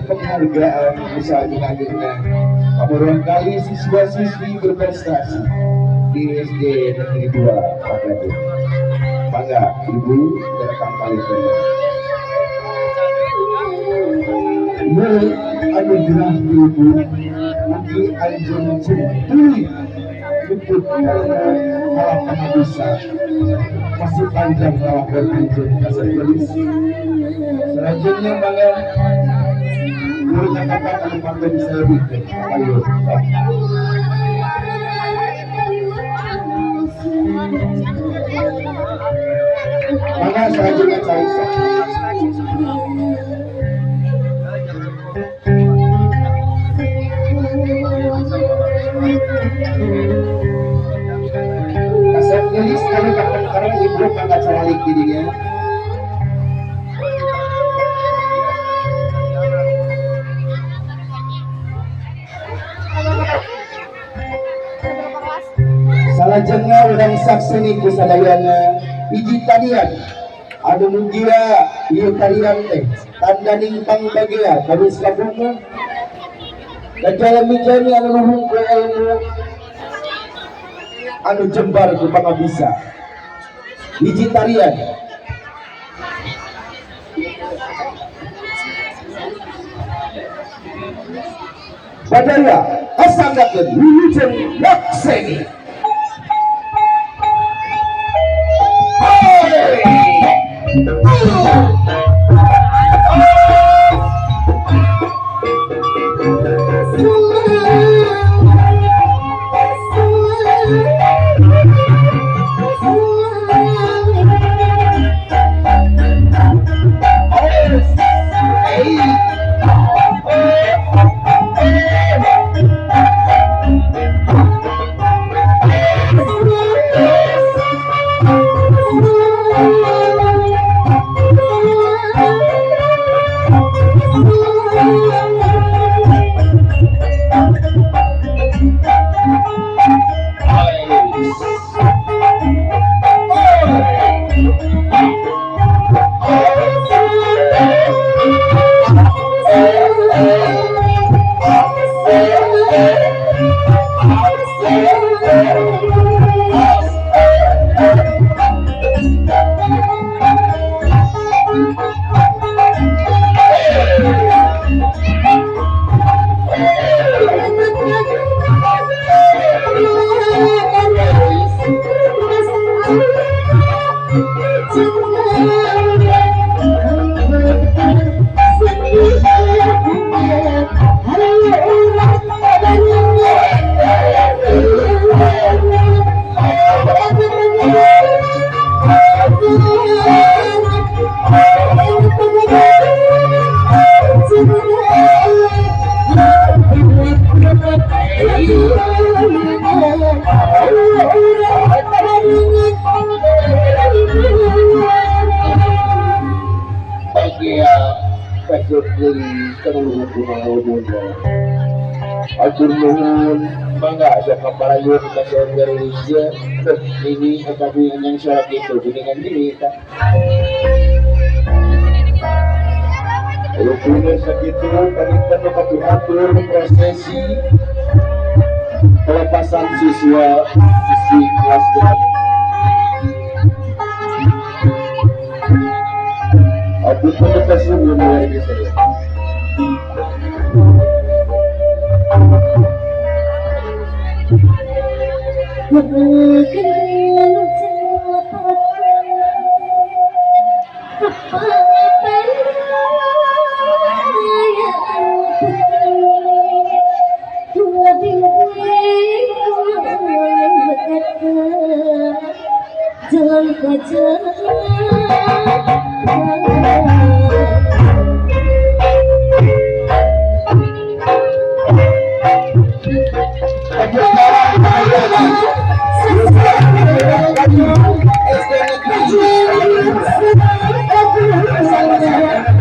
Penghargaan misalnya kamuruan kali siswa-siswi berprestasi di SD Negeri 2 Pagaduh. Bangga Ibu datang kali ini. Anugerah Ibu mugi anjeun cempui luput kalau bisa masih panjang kalakuan anjeun kasih gelis. Selanjutnya bangga guru katakan anu partai bisa lebih. Ayo. Maka selanjutnya cari kasep gelis kami karena ibu mangga caralik dirinya. Salajengna urang sakseni ku sadayana hiji tarian anu mugia ieu tarian teh tandaning pangbagea kawis kabunga kajalami-jami anu luhung ku ilmu anu jembar ku pangabisa hiji tarian Badaya kasanggakeun wilujeng lakseni. Mangga sok kaparayun ka saur religia. Ini eta yang suara gitu geuningan diri eta. Rupuna sakitu panginten nu kapihatur prosesi pelepasan siswa siswi kelas 8. Abdi pun kasih luar biasa. Jalan ke jalan. SD Negeri.